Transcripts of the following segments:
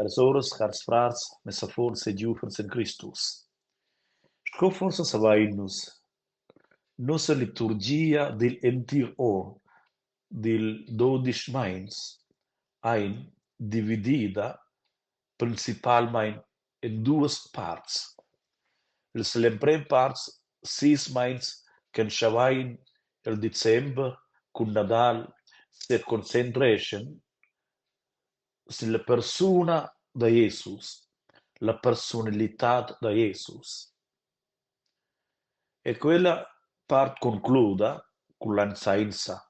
Caras soras, cars frars, mes affons e giuvens en Cristus. Sco forsa savein nus, nossa liturgia digl entir onn dil dudisch meins ein dividida principalmein en duas parts. Ils emprem parts sis meins ch'entschevan el december cun Nadal seconcentreschan silla persuna da Jesus, la persunalitad da Jesus. E quella part concluda cun l'anzainza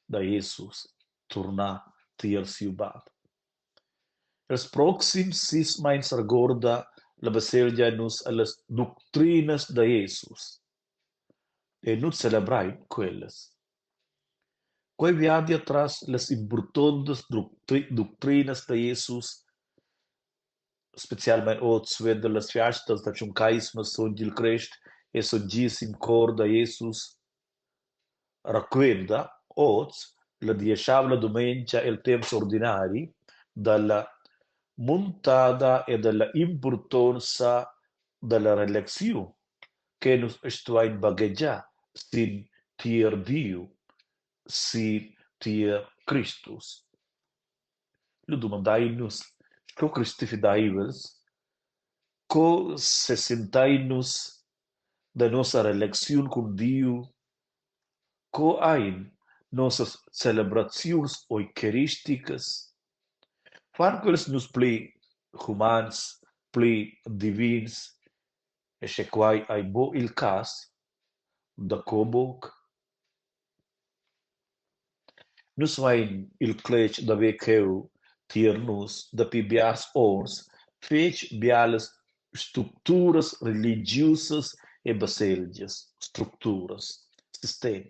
da Jesus turnar tier siu bab. Els proxims sis meins regorda la baselgia nus allas ductrinas da Jesus e nus celebrein quellas. Quei viadi atras las impurtontas ductrinas da Jesus, specialmein oz suenter las fiastas da Tschuncheisma sogn il Crest e sontgissim cor da Jesus, raquenta oz la dieschavla dumengia el temps ordinari dalla muntada e dalla impurtonza dalla relecziun che nus stuein baghegiar sin tier Diu, sin tier Cristus. Lu dumandein nus sco cristifideivels, co sesentein nus da nossa relecziun cun Diu? Co ein nossas celebraziuns eucaristicas? Fan quels nus pli humans, pli divins E sche quai ei buc il cass, daco buc? Nus vein il cletg d'haver cheu tier nus dapi biars onns fetg bialas structuras religiusas e baselgias, structuras, sistem.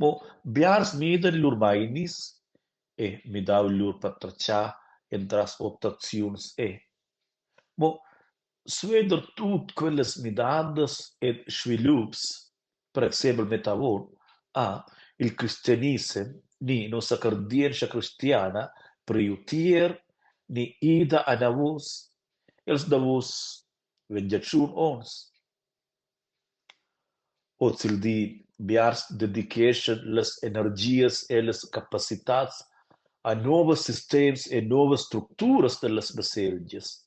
Mo biars midan lur meinis e midau lur patratgar entras votaziuns e. Mo Suenter tut quellas midadas ed svilups, per exempel metavon, ha il cristianissem ni nossa cardientscha cristiana priu tier ni ida anavos els davos ventgatschun onns. Ozildi biars dedicheschan las energias e las capacitads a novs sistems e novas structuras dallas baselgias.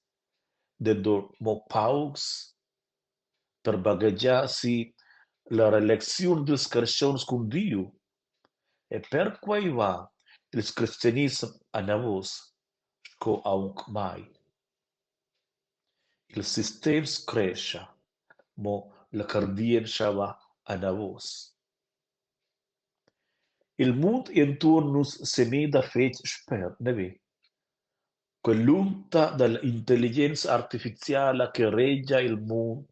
Denton mo paucs per baghegiar si la relecziun dils carstgauns cun Diu. E perquei va il cristianissem anavos sco aunc mai. Il sistem crescha, mo la cardientscha va anavos. Il mund entuorn nus semida fetg spert, neve? Quell'unta dalla intelligenza artificiala che regia il mund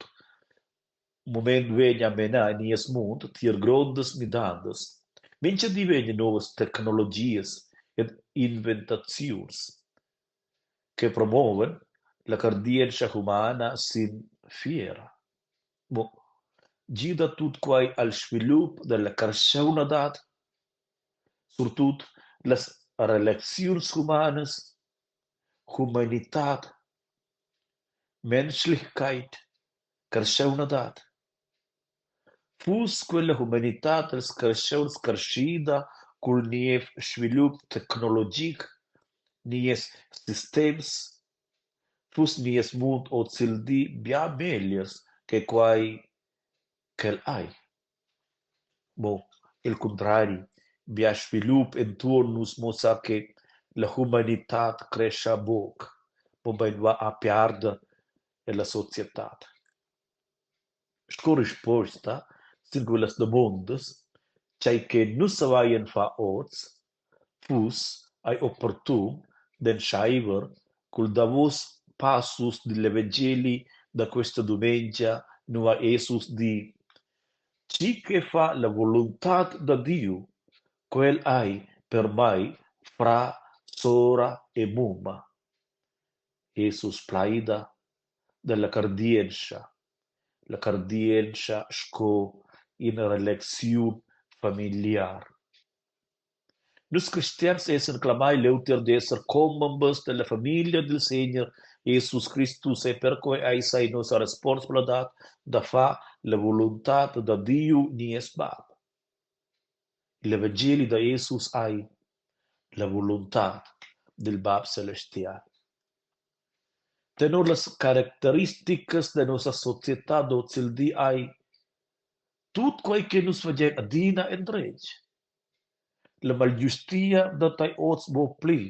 mument vegn a menar nies mund tier grondas midadas. Mintga di vegnan novas tecnologias ed inventaziuns che promovan la cardientscha humana sin fiera. Mo gida tut quei al svilup dalla carschaunadad? Surtut las relaziuns humanas, humanitad, Menschlichkeit, carschaunadad. Fuss quella humanitad dals carschauns carschida cul niev svilup tecnologic, nies sistems, fuss nies mund ozildi bia megliers che quei ch'el ei. Mo il cuntrari, bia svilup entuorn nus muossa che la humanitad crescha buc, mobein va a piarder ella societad. Sco risposta sin quellas damondas, tgei che nus saveien far oz, fuss ei opportun d'entscheiver cul davos passus digl evangeli da questa dumengia nua Jesus di: Tgi che fa la voluntad da Diu, quel ei per mei frar, sora e mumma. Jesus plaida dalla cardientscha, la cardientscha sco ina relecziun familiar. Nus cristians essan clamai leutier d'esser commembers della famiglia dil Segner Jesus Cristus e perquei eis ei nossa responsabladad da far la voluntad da Diu nies Bab. Igl evangeli da Jesus ei la voluntad dil Bab celestial. Tenor las caracteristicas da nossa societad d'ozildi ei tut quei che nus fagein adina endretg. La malgiustia dat ei oz buc pli.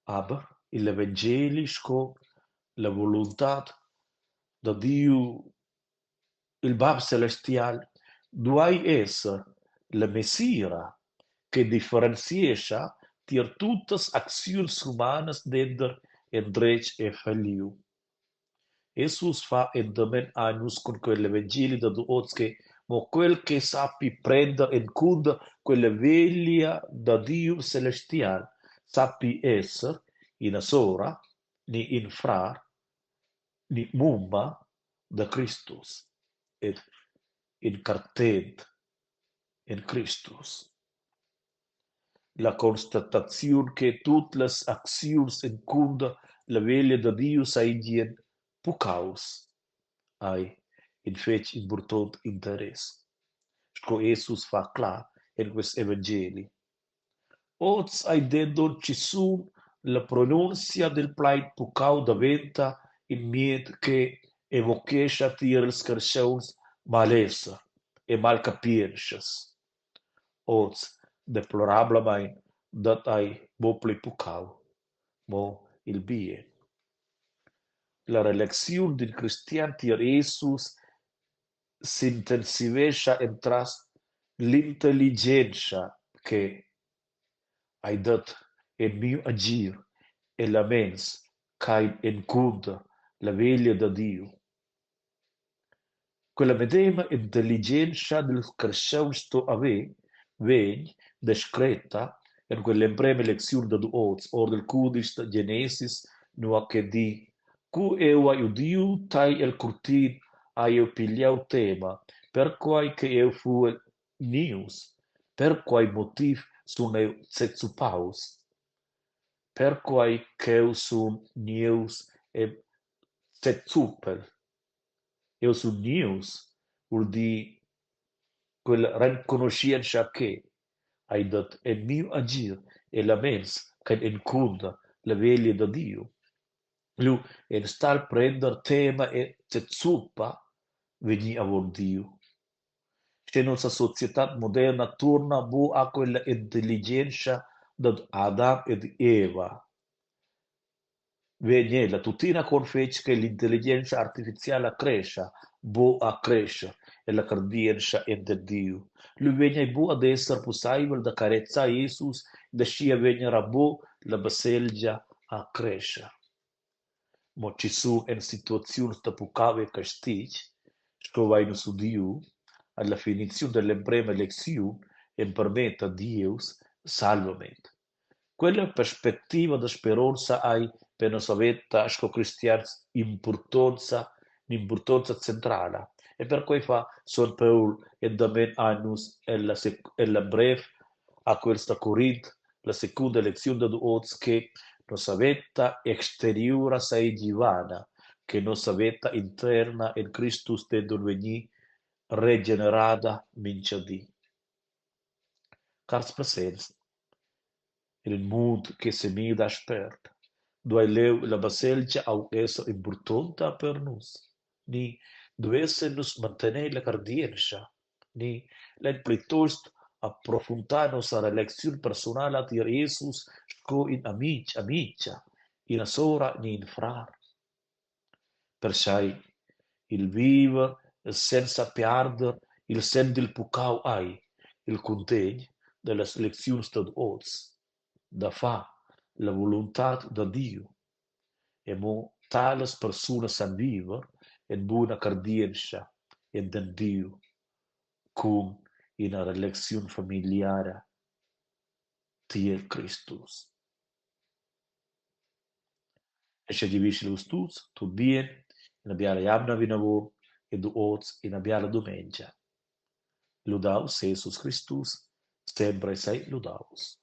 Aber igl evangeli sco la voluntad da Diu, il Bab celestial, duai esser la mesira che differenziescha tier tuttas acziuns humanas denter endretg e falliu. Jesus fa endamen a nus cun quel evangeli dad oz che mo quel che sappi prender encunter quella veglia da Diu celestial sappi esser ina sora ni in frar ni mumma da Cristus ed in cartent en Cristus. La constataziun che tut las acziuns encunter la veglia da Diu seigien puccaus ei in fetg impurtont interess, sco Jesus fa clar en quest evangeli. Oz ei denton schizun la pronunzia dil plaid puccau daventa in mied che evochescha tier ils carstgauns malesser e malcapientschas. Oz deplorablamein dat ei buc pli puccau, mo il bien. La relecziun d'in cristian tier Jesus s'intensivescha entras l'intelligentscha che ei dat en miu agir elements ch'ein encunter la veglia da Diu. Quella medema intelligentscha dil carstgaun sto haver vegn descretta en quell'emprema lecziun dad oz ord il cudisch da Genesis, nua che di: Cu jeu hai udiu tei el curtin, hai jeu pigliau tema, perquei che jeu fuel nius, per quei motiv sun jeu sezuppaus. Perquei ch'jeu sun nius e sezuppel. Jeu sun nius, vul dir quella renconuschientscha che ei dat en miu agir elements ch'ein encunter la veglia da Diu. Lu enstagl prender tema e sezuppa vegnir avon Diu. Sche nossa societad moderna tuorna buc a quella intelligentscha dad Adam ed Eva, vegn ella tuttina con fetg che l'intelligenza artificiala crescha, buc a crescher ella cardientscha enten Diu. Lu vegn ei buc ad esser pusseivel da carezar Jesus ed aschia vegn era buc la baselgia a crescher. Mo schizun en situaziuns da puccau e castitg, sco vein nus udiu alla finiziun dall'emprema lecziun, empermetta Dieus salvament. Quella perspectiva da speronza ei per nossa veta sco cristians impurtonza in'impurtonza centrala e perquei fa sogn Paul endamen a nus ella ella brev a quels da Corint la secunda lecziun dad oz che nossa veta exteriura seigi vana, che nossa veta interna en Cristus denton vegnir regenerada mintga di. Cars presents, en in mund che semida spert, duei leu la baselgia aunc esser impurtonta per nus? Ni duessen nus mantener la cardientscha? Ni lein plitost approfundar nossa relecziun persunala tier Jesus sco in amitg, amitga, ina sora ni in frar? Pertgei il viver senza piarder il senn dil puccau ei il cuntegn dallas lecziuns dad oz, da far la voluntad da Diu. E mo talas persunas san viver en buna cardientscha enten Diu cun ina relecziun familiara tier Cristus. E sche giavischel vus tuts tut bien, ina biala jamna vinavon ed oz ina biala dumengia. Ludaus Jesus Cristus. Sempre sei lodaus.